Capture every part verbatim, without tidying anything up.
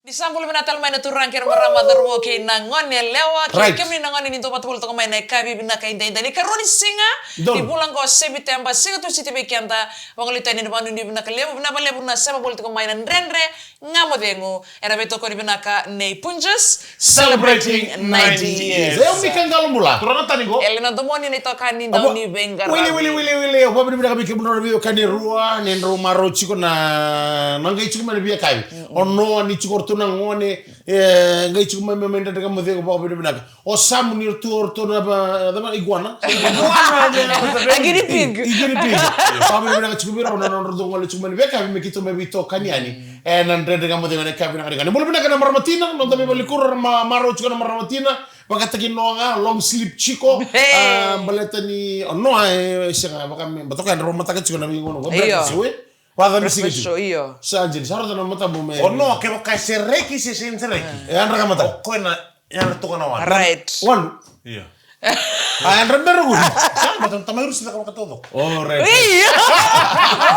Ni sa bula vinaka tale mai na turaga kei na marama, cauravou kei na gone yalewa, kei kemuni na gone ni dau vata voli toka mai ena yakavi vinaka edaidai. Ni karua ni siga ni vula qo o Sepiteba, siga Tusiti vei keda. Vagolei tani na vakanuinui vinaka levu, vinaka vakalevu na sema voli toka mai na Dredre Ga Mo Cegu ena veitokoni vinaka nei Punjas, celebrating ninety years. E o Mika Qalobula. Turaga tani qo. Elena Domoni na itokani dau ni veiqaravi. Wili, wili, wili, wili. Vakavinavinaka vei kemudrau na veiwekani e rua ni drau marau tiko na, na qai tiko mai na veiyakavi. O Noa ni tiko o ratou na gone, e, qai tiko mai, mai, mai Dredre Ga Mo Cegu, vakavinavinaka. O Samu ni ratou, o ratou na, va, cava, iguana. Iguana, a guinea pig. I guinea pig. Vakavinavinaka tiko vei rau na nodratou gole tiko mai na veiyakavi me keitou mai veitokani yani. E, na Dredre Ga Mo Cegu ena yakavi vinaka nikua. Ni bula vinaka na marama tina, noda veivalikuro, ra ma, marau tiko na marama tina. Vakataki Noa ga, long sleeve tiko. Hey. A, baleta ni, o Noa, e, sega, vaka me, baleta o koya e dau mataka tiko na veigauna. Io. Vaka me siga tiko. Io. Sa dina, sa rauta na matamu me. O Noa, kevaka e sereki, se sega ni sereki. E yadra ka mataka. O koya na, yadra toka na walu. Right. Walu. Io. A, yadra bera qori. Sa, baleta na tamai rusi na ka vakataucoko. Oh, right. Oi!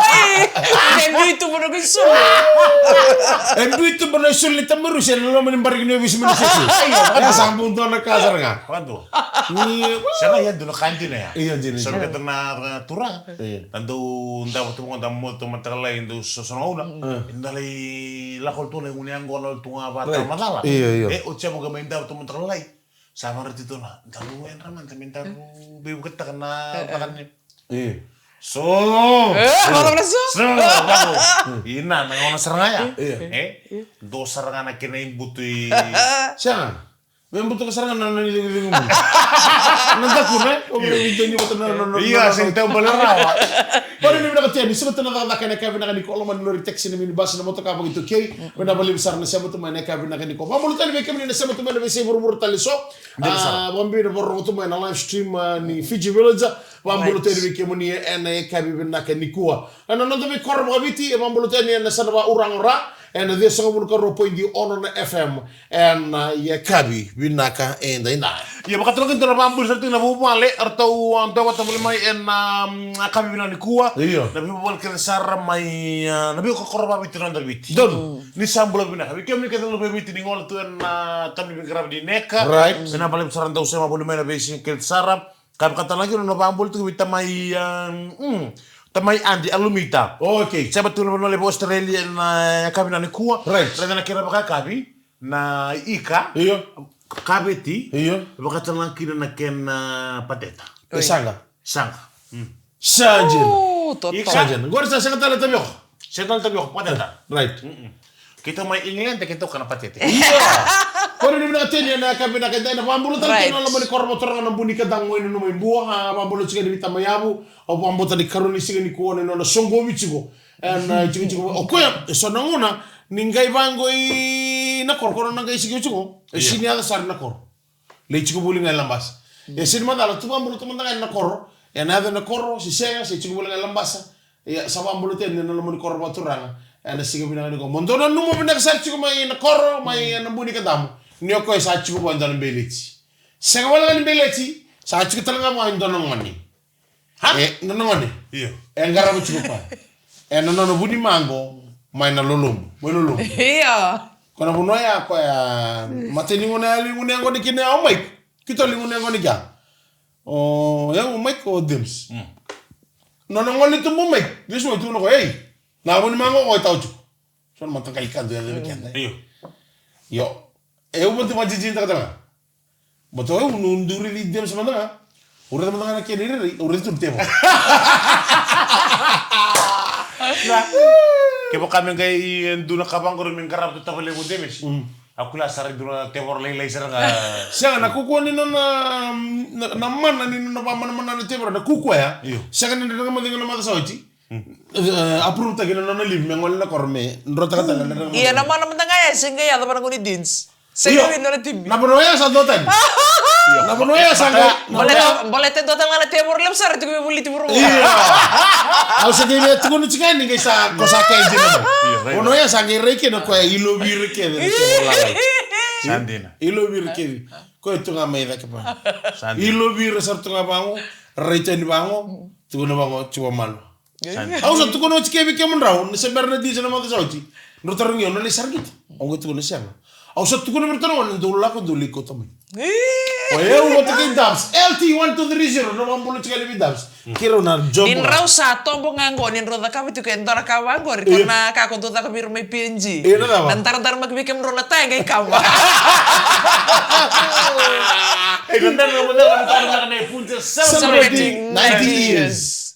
Oi! E dui tuba na isulu. E dui tuba na isulu ni tamai rusi ena loma ni bariki ni ovisa mai na susu. Io. E sa bau dua na ka sara ga. Vakadua. Io. Sa na ia dua na ka dina ya. Io, dina. Sa na kata na, na turaga. Io. Na dau davo tu mo, dau moce tu mataka lailai, dau so, so na gauna. Io. Da lai lako tu na gunu yaqona tu ga vata macala. Io, io. E, o Jemo ga mai davo tu mataka lailai. Sa varau tiko na, daru yadra mada me daru veivuketaka na caka ni. E. So. E, so. So, so. Ina, na gauna sara ga ya. E. E. Dua sara ga na kena ibutu i. Sa. Me butuka sara ga na, na ni cegu cegu. Na daku, ne? O me vita ni vata na, na, na, io, na, na, se na tau bale rawa. Pare ni vinaka tia, ni sema tu na cakacaka ena yakavi vinaka nikua, loma ni lori, taxi, na minibus, na motoka vakaitaukei. Vinaka vakalevu sara na sema tu mai ena yakavi vinaka nikua. Vakabula tale vei kemuni na sema tu mai ena veiyasai vuravura tale eso. Dina sara. A, vakabibi na vakarorogo tu mai ena live stream, a, ni Fiji Village. Vakabula tale vei kemuni ena yakavi vinaka nikua. Ena noda veikoro vakaviti, e vakabula tale ena yasana vakauraga o Ra. Ena ciwasagavulu ka rua poidi ono na F M. Ena yakavi vinaka edaidai. Ia, vakatara kina na vakabula sara tiko na vuvale, eratou, a, dau vata voli mai ena, mm, yakavi vinaka nikua. Io. Na veivuvale kece sara mai, a, na veikoro vakaviti ena noda Viti. Donu. Ni sa bula vinaka. Vei kemuni kece na luve i Viti ni gole tu ena, a, tauni veiqaravi ni Neka. Right. Vinaka vakalevu sara dau sema voli mai na veisiga kece sara. Ka vakatalega na nona vakabula tiko vei tamai, a, mm, tamai Adi Alumita. Okay. Sema tu na vanua levu Australia ena, a, yakavi vinaka nikua. Right. Raica na kena vakayakavi. Na ika. Io. Kaveti. Io. Vakatalega kina na kena, a, pateta. E saqa. Saqa. Mm. Sa dina. O, totoka. Ika. Sa dina. Qori sa sega tale na tavioka. Sega tale na tavioka, pateta. Right. Mm-mm. Keitou mai England, keitou kana pateta. Io. Qori ni vinaka teni ena yakavi vinaka edaidai, na vakabula tale tiko na loma ni koro vakaturaga na Bunikadago e Nabua. A, vakabula tiko yani vei tamai Yavu. Au vakabauta ni karua ni siga nikua na nona soqovi tiko. Ena, a, tikotiko o koya, e so na gauna ni qai vaqo i na koro, ko na qai siga tiko. E sega ni yaco sara na koro. Lai tiko voli ga e Labasa. E sega ni macala, tu vakabula tu mada ga ena koro. Ena yaco na koro, se sega, se tiko voli ga e Labasa. Ia, sa vakabula tale ena loma ni koro vakaturaga. Ena siga vinaka nikua. Mo dou nanuma vinaka sara tiko mai na koro, mai ena Bunikadago. Ni o koya sa tiko vua e dua na beleti. Sega wale ga ni beleti, sa tiko tale ga vua e dua na gone. Ha? E, na, na gone. Io. E qarava tiko o koya. E na nona vunimaqo, mai na lolomu. Mai lolomu. Io. Ko na vanua ya, koya, mata ni gone ya, li gone ya gone kina ya o Mike. Keitou li gone ya gone kea. O, ya o Mike o James. Mm. Nona gone tubu o Mike. James mai tu na koya, ei. Na vunimaqo ko e tau tiko. So na mataqali kadu ya vei keda. Io. Io. E, au vatu vajijinitaka tale ga. Baleta au, au duri ni James mada ga. Au raica mada ga na kena irairai, au raica tu na tevoro. Na, kevaka me qai dua na ka vaqori me qarava tu tavalequ o James. Mm. Au kila sara e dua na tevoro lailai sara ga. Sega, na kaukauwa ni nona, na, na mana ni nona vakamanamanataka na tevoro, na kaukauwa ya. Io. Sega ni dredre ga mada ga na macawa sa oti. E, approve-taki na nona leave me gole na koro me drotaka tale na. Ia na mana mada ga ya se qai yaco vua na gone ni Deans. Se qai win nona timi. Na vanua ya sa dua tani. Na vanua ya sa qai. Baleta, baleta dua tale ga na tevoro levu sara tiko me voliti vuravura. Io. Au se qai me tukuna tiko ni qai sa, ko sa qai dina. Io, right. Vanua ya sa qai rai kina koya ilovi ira kece na tevoro lalai. Sa dina. Ilovi ira kece. Koya tu ga mai cake pa. Sa dina. Ilovi ira sara tu ga vaqo, rai tani vaqo, tukuna vaqo, tiko malu. Au sa tukuna oti kei vei kemudrau, ni se bera na Deans na macawa sa oti. Drau tarogi au na lai sara qito. Au qai tukuna sega. Au sa tukuna vei iratou na gone, dou lako, dou lai kauta mai. Ih. O yau vata kei Dubs, L T one two three zero, na vakabula tiko yani vei Dubs. Keirau na job. Ni drau sa tobo ga qo, ni drau cakava tiko e dua na ka vaqori, ko na ka ko dau caka vei ira mai P N G. Io, na cava? Na daradara maki vei kemudrau na taya qai kama. E, na daradara maki vei kemudrau na taya qai kama. Celebrating ninety years.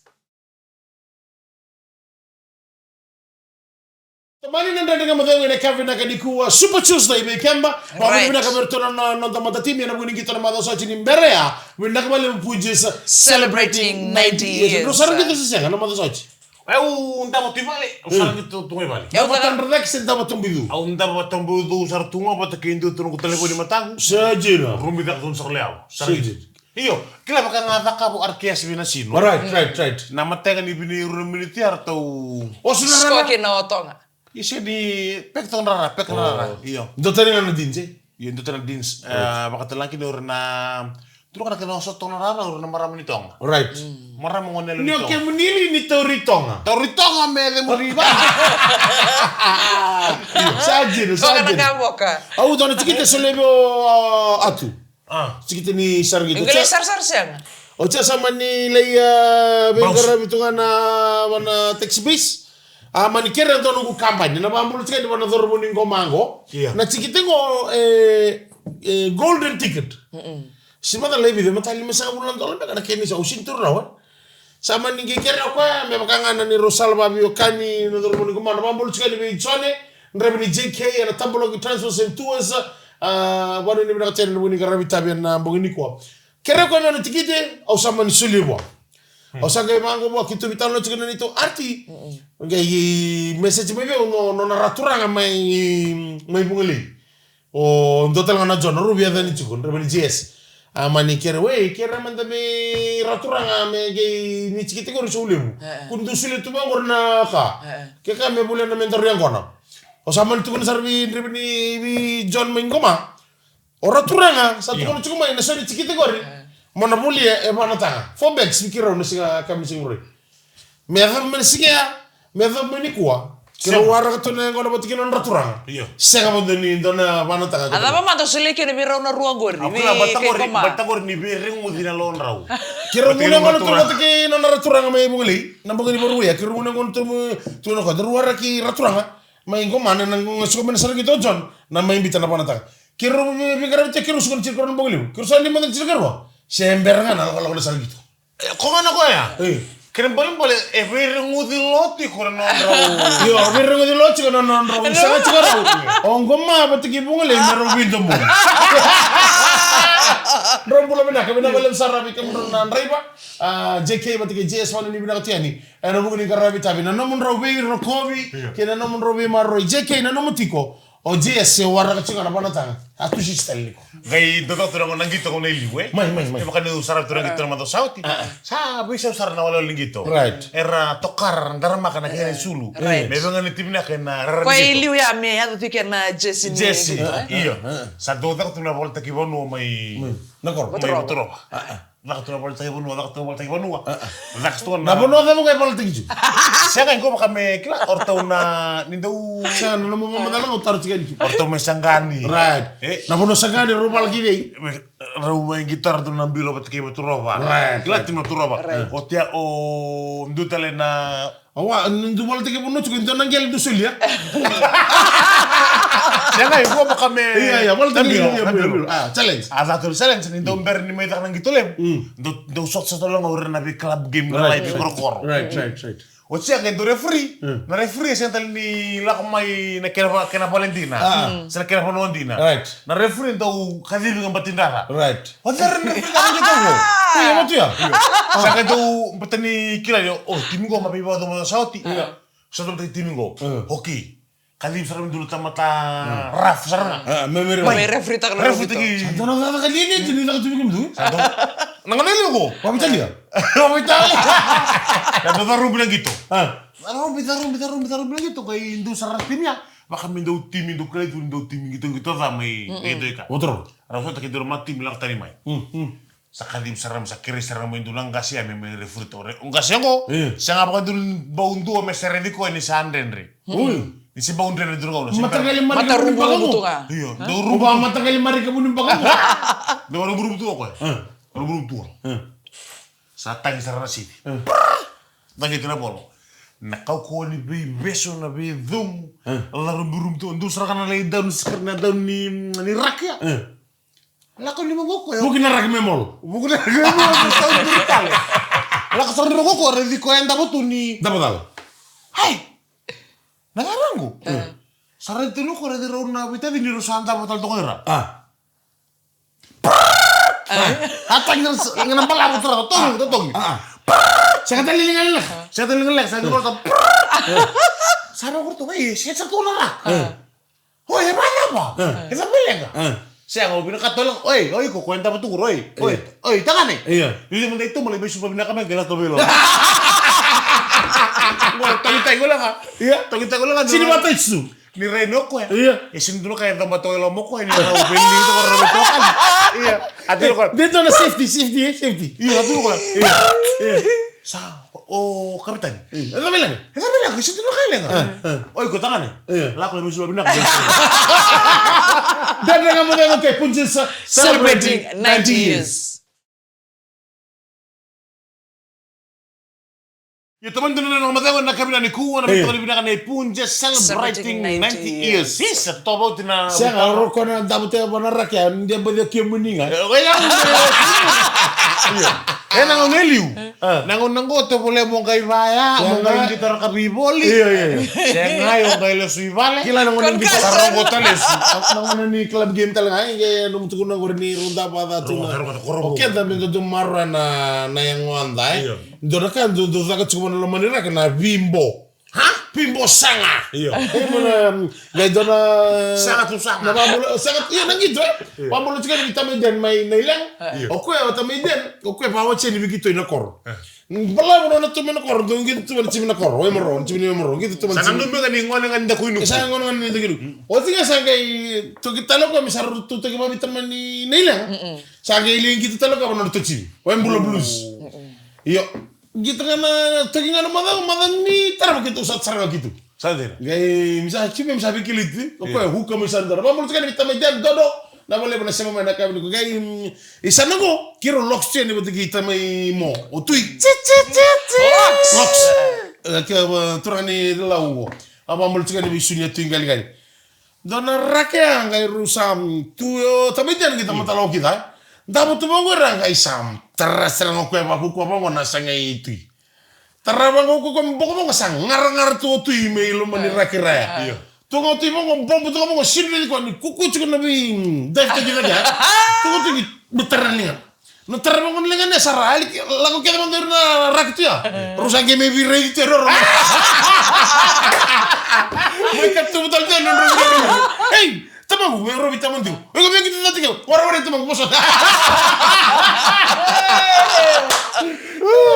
Tomani na Dredre Ga Mo Cegu ena yakavi vinaka nikua, Super Tuesday vei keda. Right. Vakavinavinaka vei iratou na, na noda matatimi ena vuku ni qito na macawa sa oti ni bera ya. Vinaka vakalevu Punjas, celebrating ninety years. Drau sara qito se sega na macawa sa oti? Au davo tu i vale, au sara qito tu ga i vale. Au davo tu ga i vale. Au davo tu ga i vale. Au davo tu ga i vale, au sara tu ga vata kei dua tu noqu talevoni mataqu. Sa dina. Rubi caka tu na sara levu. Sara qito. Io, kila vaka ga cakava o R K S vei Nasino. Right, right, right. Na mataka ni vini e rua na miniti a ratou. O sina rara. Skoki na otoga. Io, sega ni peka toka na rara, peka na rara. Oh. Io. Dua tani ga na Deans, e? Io, dua tani na Deans. Right. E, vakatalega kina o ira na, dua ga na kena oso toka na rara, o ira na marama ni Toga. Right. Mm. Marama gone yalewa ni Toga. Ni o kemuni li ni tauri Toga? Tauri Toga me cemuri vale. Io, sa dina, sa dina. Toga na ka voka. Au dua na tikite solia vei o Atu. A. Tikite ni sara qito. Qai lai sarasara sega. Oti ya sa mani lai, a, veiqaravi tu ga na, va na taxi base. A mani kerea e dua noqu kabani, na vakabula tiko yani va na cauravou ni Qoma qo. Io. Na tikite qo, e, e, golden ticket. Mm-mm. Se macala e vica, e matalima sagavulu na dola beka na kena isa, au sega ni taura rawa. Sa mani qai kerea o koya, me vaka ga na neirau sala vaveiwekani na cauravou ni Qoma, na vakabula tiko yani vei Jone, draiva ni J K, ena Tabalogi Transport and Tours, a, vakanuinui vinaka tiko ena vuku ni qaravi itavi ena bogi nikua. Kerea o koya me nona tikite, au sa mani solia vua. Hmm. Au sa qai vaqo vua, keitou veitalanoa tiko na neitou R T. Mm-mm. Qai message mai vei au no, nona raturaga mai, mai Vugalei. O dua tale ga na John, rau veiyacani tiko, draiva ni J S. A mani kerea, wei, kerea mada vei raturaga me qai ni tikite qori sa levu. E, e. Kua ni dau solia tu vaqori na ka. E, e. Ke ka me volia na me daru yaqona. Au sa mani tukuna sara vei, draiva ni, vei John mai Qoma. O raturaga, sa tukuna tiko mai na so ni tikite qori. E. Mo na volia e va na taga. Four bags vei keirau na siga ka me siga murai. Me yacova mai na siga ya, me yacova mai nikua. Keirau waraka tu na yaqona vata kei nona raturaga. Io. Sega vakadua ni dua na va na taga. A cava mada o solia kina vei rau na rua qori? Au kila vata qori, vata qori ni veireguci na lodrau. Keirau gunu yaqona tu vata kei nona raturaga mai Vugalei. Na bogi ni Vakarauwai ya, keirau gunu yaqona tu, tu na koya, daru waraki raturaga. Mai Qoma na, na, na suka mai na sara qito o John, na mai biuta na va na taga. Keirau vei, veiqaravi tiko, keirau suka na tiko na bogi levu. Keirau sa lima na tiko keirau. Se bera ga na lakolako na sara qito. E, ko ga na koya? E. Kena bolebole, e veireguci lo tiko na nodrau. Io, veireguci lo tiko na nodrau. Sega tiko rau. O Qoma vata kei Vugalei me rau veidomoni. Drau bula vinaka, vinaka vakalevu sara vei kemudrau na draiva. A, J K vata kei J S vakanuinui vinaka tiko yani. Ena vuku ni qaravi itavi, na nomudrau veirokovi, io, kei na nomudrau veimaroroi. J K, na nomu tiko. O J S e waraka tiko ga na va na taga. A tu sisi tale niko. Qai dau caka tu na qito qo na iliu, e? Mai, mai, mai. E vaka niu sara tu na qito na macawa sa oti. A, a. Sa veisau sara na walewale ni qito. Right. Era tokara, daramaka na kena isulu. Right. Me vaka ga ni timi na kena rara ni qito. Koya e liu ya me yaco tiko kina na jersey ni qito, e? Jersey, io. A, a. Sa dau caka tu na volitaki vanua mai, mai Nakorova. Mai Vaturova. A, a. Caka tu na volitaki vanua, caka tu na volitaki vanua. A, a. Caka tu na. Na vanua cava qo e volitaki tu? Sega, qo vaka me kila, o ratou na, ni dau. Sega, na nomu vakamacala qo taro tiko yani. O ratou mai Saqani. Right. E. Na vanua Saqani, rau volitaki vei? Rau mai qito ratou na bilo vata kei Vaturova. Right, right. Kila timi Vaturova. Right. Oti ya o dua tale na Awa, ni dau volitaki vanua tiko, e dua na qele dau solia. Sega, e vua vaka me. Ia, ia, volitaki na bilo, na bilo, na bilo. A, challenge. A, caka tu challenge, ni dau bera ni mai caka na qito levu. Mm. Dau, dau sotasota tale ga o ira na vei club game na lai veikorokoro. Right, right, right. Oti ya qai dau referee. Mm. Na referee e sega tale ni lako mai na kena va-, kena vale dina. A. Mm. Se na kena vanua dina. Right. Na referee dau kacivi ga bati dara. Right. O cei na referee ka qito qo? Io, o tu ya. Io. Sa qai dau bata ni kila ni, o, timi qo ma veivakacaucautaki. Io. Sa dau bata timi qo. Mm. Hockey. Kacivi sara me dua na tamata rough sara ga. A, me, me, me. Mai referee taka na referee taki. Sa dua na cakacaka lialia tu ni caka tu vei kemudou. Sa dua. Na gauna e liu qo. Vakaveitalia. Vakaveitalia. Na dau carubi na qito. A. Carubi, carubi, carubi, carubi na qito. Qai dau sara na timi ya. Vaka me dau timi, dau kilai tu ni dau timi qitoqito ca mai, mm-mm, qito ika. Vaturova. Rau sota kei dua na timi lako tani mai. Mm, mm. Sa kacivi sara mai, sa kerei sara mai dua na qase ya me mai referee toka. O qase qo, e, sega vakadua ni bau dua me sereci koya ni sa dredre. Oi. Ni se bau dredre tu ga. Mataqali marika vuni bakamu. Io, dau rubu. Mataqali marika vuni bakamu. Dau ruburubu tu ga o koya. Ruburubu tu ga. Sa tagi sara na sivi. Tagi tu na volo. Na kaukauwa ni veivesu, na veicumu. Lako ruburubu tu. Dau sara ga na lai dau ni sikara, na dau ni, ni raki ya. Lako ni moko ya. Vuki na raki me molo. Vuki na raki me molo. Sa duri tale. Lako sara ni roko ko raici koya e davo tu ni. Davo tale. Hai. Na garangu. Sa raici tu ni ko raici rau na veitacini rau sa davo tale toka ira. A tagi na balavu tara togi, togi. Sega tale ni liga leka. Sega tale ni liga leka, sa duro ta. Sa rau kurto, ei, se sa tu na raki. Oi, e vacava? E cava e leqa? Sega, au vinakata tale. Oi, oi, ko koya davo tu qori, oi. Oi, oi, tagane. Io. Io, mo dai tu mo lai mai suva vinaka mai qai lako vei lo. Qo tagitagi qo leqa. Io. Tagitagi qo leqa. Sini vata isu. Ni rai no koya. Io. E sini tu no koya e dau bata o ilo mo koya ni rau veli ni tu ko rau vei toka. Io. Atu no koya. Dei tu na safety, safety, eh, safety. Io, atu no koya. Io. Io. Sa, o kapitani. E cava e leqa? E cava e leqa? Siti no ka e leqa. Oi, ko tagane. Lako e musu vinaka. Dredre Ga Mo Cegu kei Punjas celebrating ninety years. Ia tamani dua na noda macegu na kavi ni kua na veitalanoa vinaka nei Punjas celebrating ninety years. Isa, toka vauti na. Sega, roko na davu te vana raki a dia baci o kemuni ga. Ena gauna e liu. Na gauna qo tovolea mo qai vaya, mo qai qita rakavi voli. Io, io, io. Sega, o qai lesu i vale. Kila na gauna ni qita rakavi tale lesu. Na gauna ni club game tale ga, e, e, nomu tukuna qori ni rau dau vaca tu na. O keda me dodonu marua na, na yagoda, e. Dua na ka dau, dau caka tiko vana loma ni raki na vimbo. Ha? Vimbo saga. Io. E, mo na, qai dua na. Saga tu saga. Na vabula, saga, io, na qito, e. Vabula tiko ni tamai Jen mai na ileqa. O koya, o tamai Jen, o koya vawatsi ni vei qito i na koro. Balavu nona tu mai na koro, dou qito tu mai na timi na koro, o Emoro, na timi ni Emoro, qito tu mai na timi. Sa na dua beka ni gone ga ni dakuinu. Sa gone ga ni dakuinu. O tiko sa qai toki tale o koya me sa rau tu toki mai tamani na ileqa. Sa qai lai qito tale o koya nona tu timi. O Embula Blues. Io. Qito ga na toki ga na macawa, macawa ni tarava keitou sa sara ga keitou. Sa dina. Qai mi sa timi mi sa vei kiliti. O koya huka mai sa dara. Vabula tiko ni tamai Jen dodo. Na vale na sema mai na kavi ni ko qai, mm, i sa na qo, kiro locks tu yani vata kei tamai Mo, o Tui. Tsi, tsi, tsi, tsi. Locks. Locks. E, ke, e, turaga ni Lau qo. A vabula tiko yani vei Sunia Tui Qaliqali. Dua na raki a qai rau sa, mm, tu, o tamai Jen qai tamata lau kida. Davo tu vaqo ira qai sa, mm, tara sara ga o koya vaqo, koya vaqo na saga i Tui. Tara vaqo o koya me boko vaqo sa garagara tu o Tui mai loma ni raki raya. Io. Tu ga o Tui vaqo, bobo tu ga vaqo, siri ni koya ni kuku tiko na vei, mm, dive taki cake. Tu ga o Tui ni tara na ligana. Na tara vaqo na ligana sa ra ali, lako kece vaqo ira na raki tu ya. Rau sa qai mai veiraici tu ya, rau, rau. Mai katuvu tale tu ya, rau, rau, rau. Ei! Tamaqu, me rovi tamaqu. Oi, ko vei keitou tiko. Warawara tamaqu, vosa.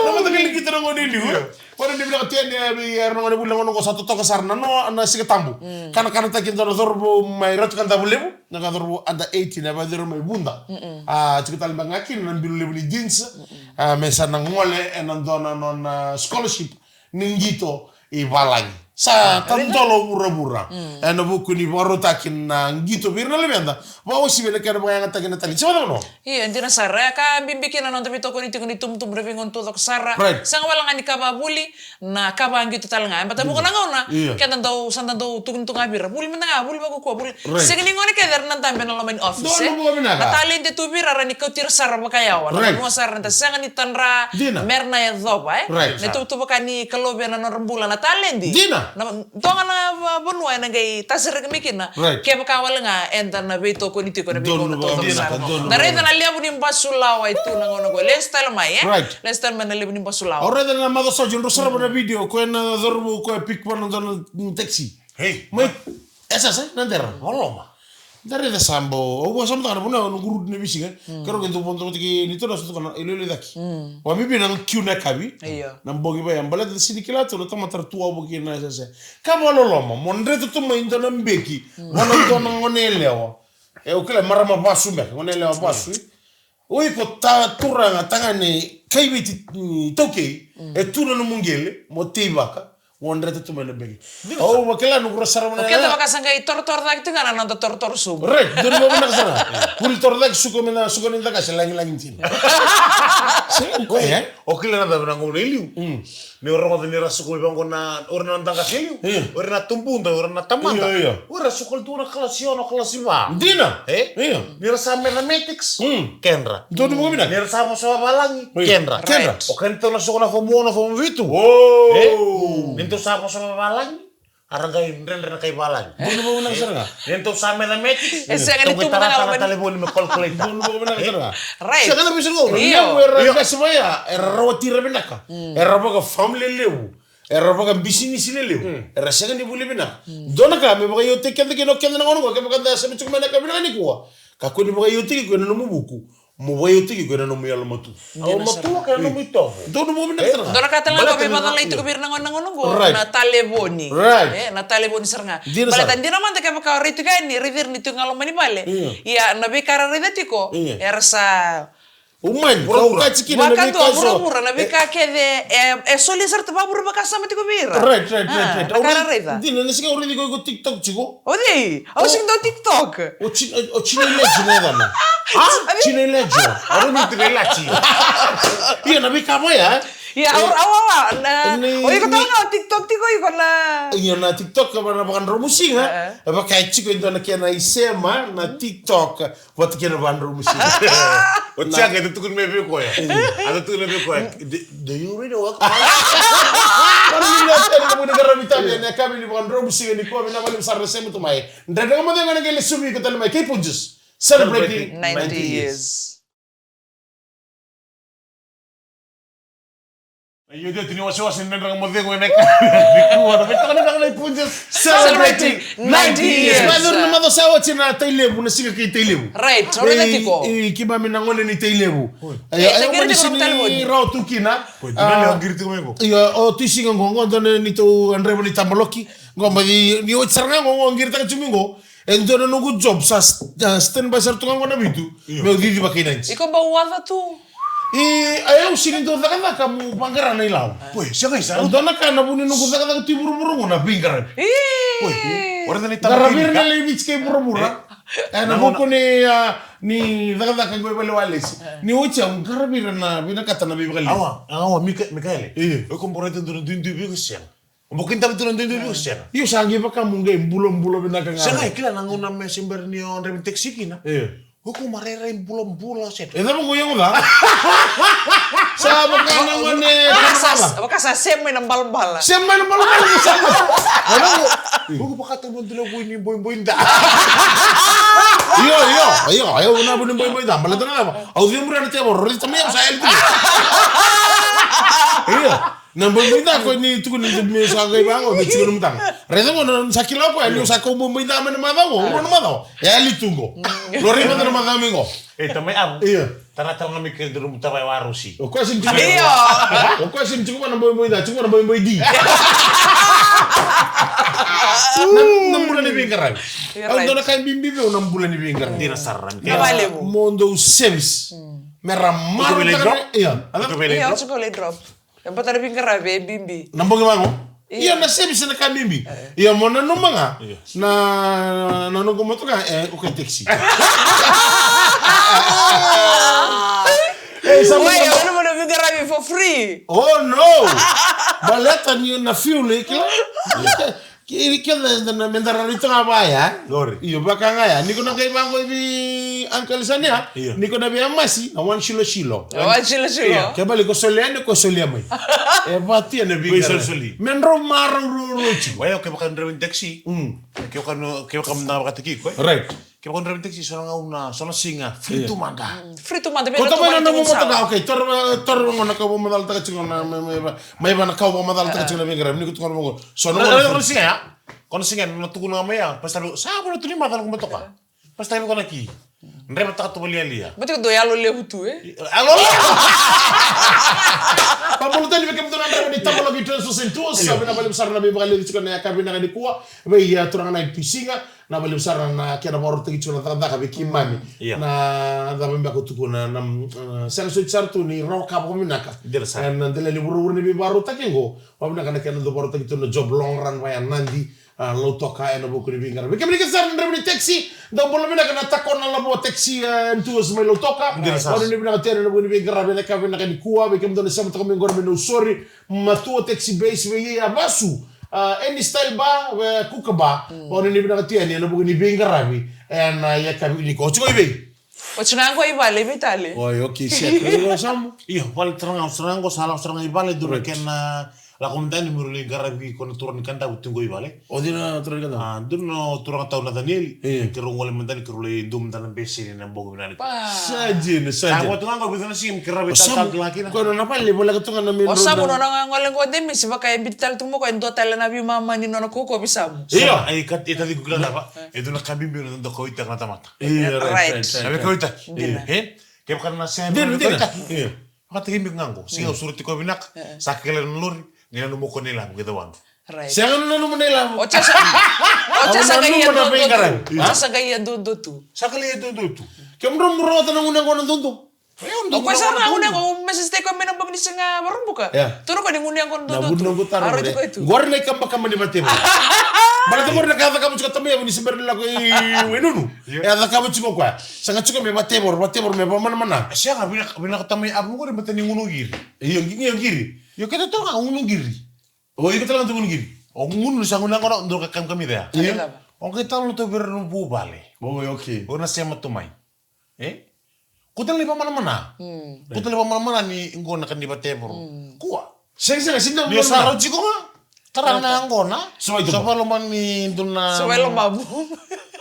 Na mataqali qito na gauna e liu. Io. Warawara ni vinaka tu yani, e, vei ira na gone vuli na gauna qo sa totoka sara na noa, na Siga Tabu. Mm. Kanakanataki e dua na cauravou mai Ratu Kadavulevu, na ka cauravou under eighteen, e vakacici mai Vuda. Mm-mm. A, tiko tale beka ga kina na bilo levu ni jeans. Mm-mm. A, me sa na gole ena dua na nona scholarship ni qito i valagi. Sa tadolo vuravura. Mm. Ena vuku ni vakarautaki na qito vei ira na luveda. Vakauasivi ena kena vakayagataki na talenti. Sa vacava no? Io, e dina sara. E ka bibi kina na noda veitokoni tiko ni tubutubu na veigauna taucoko sara. Right. Sega wale ga ni ka vakavuli, na ka vakaqito tale ga. E bata vuqa na gauna, io, keda dau, sa da dau tukuni tu ga vei ira. Vuli mada ga, vuli vakaukaua, vuli. Right. Sega ni gone kece era na dabe ena loma ni office, e. Na talenti e tu vei ira, ra ni kauti ira sara vakayawa. Right. Na vanua sara eda sega ni tadra, dina, mera na yacova, e. Right. Na ituvatuva ka ni Kalou vei na nodra bula na talenti. Dina. Na, dua ga na va-, vanua ena qai tasereki mai kina. Right. Kevaka wale ga eda na veitokoni tiko ena veigauna taucoko sara. Donu, donu, donu. Na raica na levu ni basulawa e tu na gauna qo. Lesu tale mai, e? Right. Lesu tale mai na levu ni basulawa. Au raica na macawa sa oti, drau sarava na video, koya na cauravou, koya pick vana dua na taxi. Hey. Mai, e sa sa, na dera, loloma. Da raica sa bau, au vakasamataka na vanua, au na quru na veisiga. Mm. Keirau qai dau vodo vata kei Nito na sa toka na iloilo i cake. Mm. Vakabibi na kiu na yakavi. Io. Na bogi vaya, baleta da sini kila tu, na tamata ra tu wavoki na sese. Ka vakaloloma, mo dreta tu mai dua na beki, mm, vua na dua na gone yalewa. E, au kila marama vasu beka, gone yalewa vasu. O iko ta-, turaga, tagane, kaiviti, mm, taukei, mm, e tu na nomu qele, mo teivaka, Ua dreta tu mai na beki. Au vakila noqu ra sara mana. O keda vaka sa qai torotoro cake tu ga na noda torotoro subu. Right, donu mo vinaka sara. Vuli toro cake suka me na suka ni caka se lagilagi dina. Sega ni koya, e? O kila na cava na gauna i liu. Mm. Ni o rogoca ni ra suka mai vaqo na, o ira na daqa se liu. Io. O ira na tubuda, o ira na tamada. Io, io. O ira suka tu na kalasi ono, kalasi va. Dina. E? Io. Ni ra sa mathematics. Mm. Kedra. Donu mo vinaka. Ni ra sa vosa vavalagi. Io. Kedra. Kedra. Right. O keda tou na suka na form one, form vitu. Oh. E? Ni tou sa vosa vavalagi. Era qai dredre na kai valagi. Bonu bonu na sara ga. Ni tou sa mathematics. E sega ni tou qai tubu na tara na galomani. Talevoni me calculator. Bonu bonu na sara ga. Right. Sega na visa qo. Io. Levu era qasi mai ya, era rawati ira vinaka. Mm. Era vaka family levu. Era vaka bisinisi lelevu. Mm. Era sega ni vuli vinaka. Mm. Dua na ka me vakaiotaki keda kina o keda na gauna qo, kevaka da sa mai tiko mai na ka vinaka nikua. Kakua ni vakaiotaki koya na nomu vuku. Mo vakaiotaki koya na nomu yalomatua. Au matua kei na nomu itovo. Donu mo vinaka sara ga. Dua na ka tale ga ko veivacalai tiko vei ira na gauna, na gauna qo, right, na talevoni. Right. E, na talevoni sara ga. Dina sara. Baleta dina mada kevaka o raica tiko yani, raici ira ni tu ga loma ni vale. Io. Ia, na veika ra raica tiko, io, era sa umani, vuravura. Kau kati kina na veika eso. Vuravura, na veika kece, e, e soli sara tu vavura vakasama tiko vei ira. Right, right, right, right. Na ka ra raica. Dina, na siga au raici iko, iko TikTok tiko. O cei? Au sega ni dau TikTok. O China, o China Legend na yacana. Ha? China Legend. Au ni China Legend. Ia, na veika vaya. Ia, au, au, au, na, o iko tale ga o TikTok tiko iko na. Ia, na TikTok, na vakadromusiga. E vaka e tiko e dua na kena isema na TikTok. Vata kei na vadromusiga. O Tiaga, e tukuni mai vei koya. A tukuni mai vei koya. Do, do you really work? Kami ni na tani na muni garavi tani na kami ni vadromusiga ni koya na vale sara na sema tu mai. Dredre ga mo cega na qai lesuvi iko tale mai kei Punjas. Celebrating ninety years. Io, io, tini wasewase ni dredre ga mo cegu ena ka. Nikua, na veitaka ni dredre ga na iPunjas. Celebrating ninety years. Macawa na macawa sa oti na Tailevu, na siga kei Tailevu. Right, already tiko. I, i, keimami na gone ni Tailevu. E, e, sega ni rawa tu kina. Io, o tu siga qo, qo dua na neitou draiva ni tabaloki. Qo, ma ni, ni oti sara ga qo, qo qiritaka tiko qo. E dua na noqu job sa s-, a, standby sara tu ga qo na vitu. Io. Meu cici vakainanji. Iko bau waca tu. I, a, au sega ni dau cakacaka meu vaqara na ilawa. Poi, sega i sara. E dua na ka na vu ni noqu cakacaka tu i vuravura qo na veiqaravi. Ii. Poi, ora na ni tama. Qaravi ira na lai Viti kei vuravura. E, na vuku ni, a, ni cakacaka qo i vale walesi. Ni oti au qaravi ira na vinakata na veivakalili. Awa, awa, Mika-, Mikaele. Io. Iko bau raica dua na duidui vei iko sega. O bau kidava tu na duidui vei iko sega. Io, sa qai vaka mo qai bulabula vinaka ga. Sega, e kila na gauna me se bera ni o draiva ni taxi kina. Io. O iko ma rairai bulabula se. E cava qo yago ca? Sa vaka na gone. Vaka sa, vaka sa sema mai na balabala. Sema mai na balabala, sa. Vaka qo. O iko vaka tu mo dula vui ni boiboi da. Io, io, io, io, na vui ni boiboi da. Baleta na cava? Au cemuri na tevoro, raica mai au sa yali tu. Io. Na boiboi da ko ni tukuni ni me sa qai vaqo, me tiko na mataga. Raica qo na sa kila o koya, ni sa kau boiboi da mai na macawa qo, rua na macawa. E yali tu qo. Lori mata na macawa mai qo. E, tamai avu. Io. Tara tara na mai kere duru mutava e warusi. O koya sini tiko. Io. O koya sini tiko na boiboi da, tiko na boiboi di. Na, na bula ni veiqaravi. Io, right. Au dua na ka bibi vei au na bula ni veiqaravi. Dina sara. Na valevu. Mo dou service. Mm. Me ra mara. Io. Io, tiko vei drop. E bata na veiqaravi e bibi. Na bogi vaqo? Io. Io, na service na ka bibi. E. Io, mo nanuma ga. Io. Na, na noqu motoka, e, o kai taxi. E, sa. Wai, mo nanuma na veiqaravi for free. Oh, no. Baleta ni na fuel, e kila. Io. Kei keda na me da raica ga vaya. Lori. Io, vaka ga ya. Ni ko na qai vaqo i vei Uncle Sania. Io. Ni ko na vei Amasi, na one shilo shilo. One shilo shilo. Io. Ke bale ko solia ni ko solia mai. E vati na vei solisoli. Me drau marau roro ti. Wai, o ke vaka drau ni taxi. Mm. Ke vaka no, ke vaka mna vaka tiki ko. Right. Kevaka o draiva taxi, so na gauna, so na siga, free tu mada. Mm, free tu mada, me na tu mada. Ko tamai na nomu motoka, okay, toro, toro mo na kau vakamacalataka tiko na, mai, mai, mai, mai va na kau vakamacalataka tiko na veiqaravi, ni ko tukuna vaqo. So na gauna. Ko na siga ya, ko na siga ya, na tukuna ga mai ya, pastor, sa vo na tu ni maca na noqu motoka. Pastor, ko na ki. Draiva taka tu valialia. Bati ko dua yalo levu tu, e? Yalo levu. Pabulu tani vei kemudou na draiva ni Tabaloki Transport Centre, sa vinaka vakalevu sara na veivakaleci tiko na yakavi vinaka nikua, vei, a, turaga na i Tuisiga. Na vakalevu sara na kena vakarautaki tiko na cakacaka vei keimami. Io. Na cava beka ko tukuna na, na, sega soti sara tu ni rawa ka vakavinaka. Dina sara. E, na dela ni vuravura ni veivakarautaki oqo. Vakavinaka na kena dau vakarautaki tu na job long run vaya Nadi, a, Lautoka ena vuku ni veiqaravi. Vei kemuni kece sara na draiva ni taxi, dau bula vinaka na Takona Lavo Taxi, e, Tours mai Lautoka. Dina sara. Vakanuinui vinaka tu yani ena vuku ni veiqaravi ena yakavi vinaka nikua, vei kemudou na sema toka mai qori mai Nausori, Matua Taxi Base, vei Iavasu, a, Any Style Bar, e, Kookaburra. Vakanuinui vinaka tu yani ena vuku ni veiqaravi ena yakavi nikua. O tiko i vei? O tiko ga qo i vale, i vei tale? Oi, okay, set. Io, Samu. Io, vale tara ga, o tara ga qo, sa lako tara ga i vale, dua na kena, a, lako mada yani me rau lai qaravi ko na turaga ni Kadavu tu qo i vale. O cei na turaga ni Kadavu? A, dua na turaga tau Nathanieli. Io. Keirau gole mada yani, keirau lai dua mada na bese ni na bogi vinaka. Sa dina, sa dina. Sa vatu ga qo, vica na siga me keirau vei tata tale ga kina. Ko na vale, voleka tu ga na main road. O Samu, nona ga gole qo de misi, vaka e biuta tale tu mo ko e dua tale na veimama ni nona kokovi Samu. Io. Sa, ai, ka, e taciqu kila na va. E dua na ka bibi na dau kauaitaka na tamata. Io, right, right, right. Sa vei kauaitaki. Dina. E? Kevaka na sega ni kauaitaki. Io. Vakatekivu ga qo. Siga au sureti koya vinaka. Sa kele na lori. Ni nanuma o koya na ilavo, kece wadu. Right. Sega ni nanuma na ilavo. O tiko sa, o tiko sa qai ia duadua tu. O tiko sa qai ia duadua tu. Sa qai ia duadua tu. Kemudrau bau rawata na gunu yaqona duadua. O koya sa na gunu yaqona, au message-taki koya mai na bogi ni siga Vakaraubuka. Ia. Tukuna o koya ni gunu yaqona duadua tu. Na gunu yaqona duadua tu. Qori na ikabakaba ni vatevoro. Baleta qori na ka e cakava tiko o tamai ni se bera ni lako i Wainunu. Ia. E cakava tiko o koya. Saga tiko me vatevoro, vatevoro me vamanamana. Sega, vinaka, vinaka tamai, a, qori baleta ni gunu qiri. Io, qi-, io, qiri. Io, keitou tu ga gunu qiri. O iko tale ga tu gunu qiri. O gunu sa gunu yaqona, dua ka kamikamica ya. Io. O qai tale tu vei ira na vuvale. O, okay. O na sema tu mai. E? Ko tale ni vamanamana. Ko tale ni vamanamana ni qo na ka ni vatevoro. Kua. Sega, sega, sega ni vamanamana. Ni sa rau tiko ga. Tara na yaqona. Sova i tuba. Sova loma ni dua na. Sova i lomamu.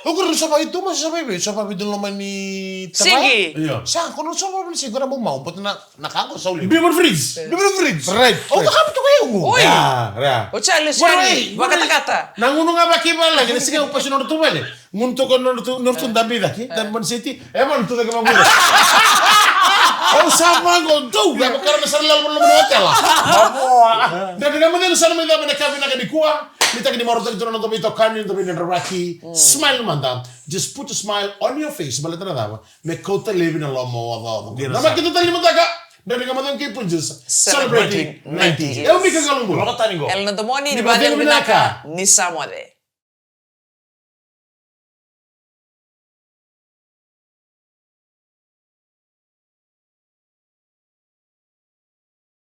O kuru sova i tuba, sova i vei, sova i vei dua loma ni tavaya. Sigi. Io. Sa, ko na sova ni sigi, ko na bau mau, but na Na ka qo sa u levu. Biu mai na fridge. Biu mai na fridge. Right, right. Au cakava tu ga i au. Oi. Ra, ra. O Charles, wait, wait, wait. Vakatakata. Na gunu ga vaka i vale, kena siga au pasi nodratou vale. Gunu toka nodratou, nodratou dabe i cake. Dabe mai na seti. E, mani tu cake mai gunu. Au sa vaqo, dou, vaka na sara lalo, lalo, lalo, tela. Dredre ga mo cegu sara mai cava na ka vinaka nikua. Ni taki ni marautaki tu na noda veitokani, noda veidredrevaki. Smile mada. Just put a smile on your face. Baleta na cava? Me kauta laivi na loma o ocaoca. Dina sara. Na makita tale ni mataka. Dredre Ga Mo Cegu kei Punjas. Celebrating ninety years. Eu Mika Kalungu. Loko tani qo. Ela na domoni ni vakacegu vinaka. Ni sa moce.